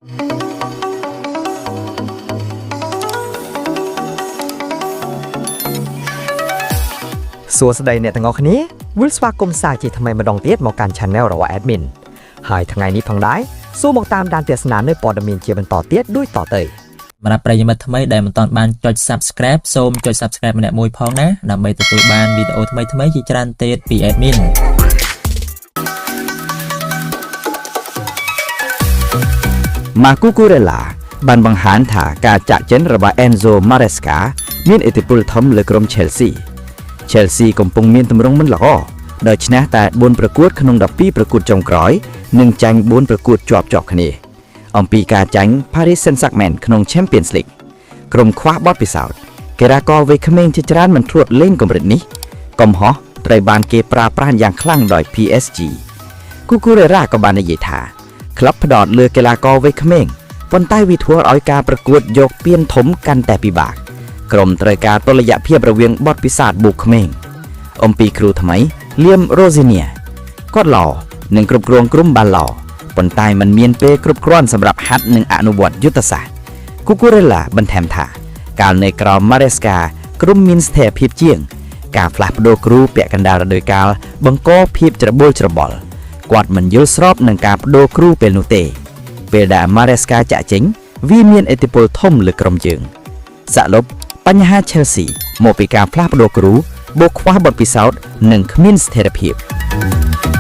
សួស្តីអ្នកទាំងអស់គ្នាវិលស្វាគមន៍សាជាថ្មីម្ដងទៀតមកកាន់ Channel របស់ Admin ហើយថ្ងៃនេះផងដែរសូមមកតាមដានទស្សនានៅព័ត៌មានជាបន្តទៀតដូចតទៅ។ សម្រាប់ប្រិយមិត្តថ្មីដែលមិនទាន់បានចុច Subscribe សូមចុច Subscribe ម្នាក់មួយផងណាដើម្បីទទួលបានវីដេអូថ្មីៗជាច្រើនទៀតពី Admin។ ម៉ាគូគូរេឡាបានបង្ហាញថាការចាក់ចេញរបស់ Enzo Maresca មានឥទ្ធិពលធំលើក្រុម Chelsea។ Chelsea កំពុងមានទម្រង់មិនល្អដោយឈ្នះតែ4ប្រកួតក្នុង12ប្រកួតចុងក្រោយនិងចាញ់4ប្រកួតជាប់ជាប់គ្នា អំពីការចាញ់ Paris Saint-Germain ក្នុង Champions League ក្រុមខ្វះបទពិសោធន៍កីឡាករវ័យក្មេងជាច្រើនមិនធ្លាប់លេងកម្រិតនេះកំហុសត្រូវបានគេប្រើប្រាស់យ៉ាងខ្លាំងដោយ PSG គូគូរេរ៉ាក៏បាននិយាយថាក្លឹបផ្ដោតលើកីឡាករវ័យក្មេងប៉ុន្តែវាធ្វើឲ្យការប្រកួតយកពានធំកាន់តែពិបាកក្រុមត្រូវការតុល្យភាពរវាងបទពិសោធន៍បូកក្មេងអំពីគ្រូថ្មីលៀមរ៉ូស៊ីនីគាត់ល្អនិងគ្រប់គ្រងក្រុមបានល្អប៉ុន្តែมันមានពេលគ្រប់គ្រាន់សម្រាប់ហាត់និងអនុវត្តយុទ្ធសាស្ត្រគូគូរេឡាបន្ថែមថាកាលនៅក្រោមម៉ារេស្កាក្រុមមានស្ថិរភាពជាង ការផ្លាស់ប្ដូរគ្រូពាក់កណ្ដាលរដូវកាលបង្កភាពច្របូលច្របល់គាត់មិនយល់ស្របនឹងការប្ដូរគ្រូពេលនោះទេ ពេលដែល Maresca ចាក់ចេញវាមានឥទ្ធិពលធំលើក្រុមយើងសរុបបញ្ហា Chelsea មកពីការផ្លាស់ប្ដូរគ្រូបូកខ្វះបទពិសោធន៍និងគ្មានស្ថិរភាព។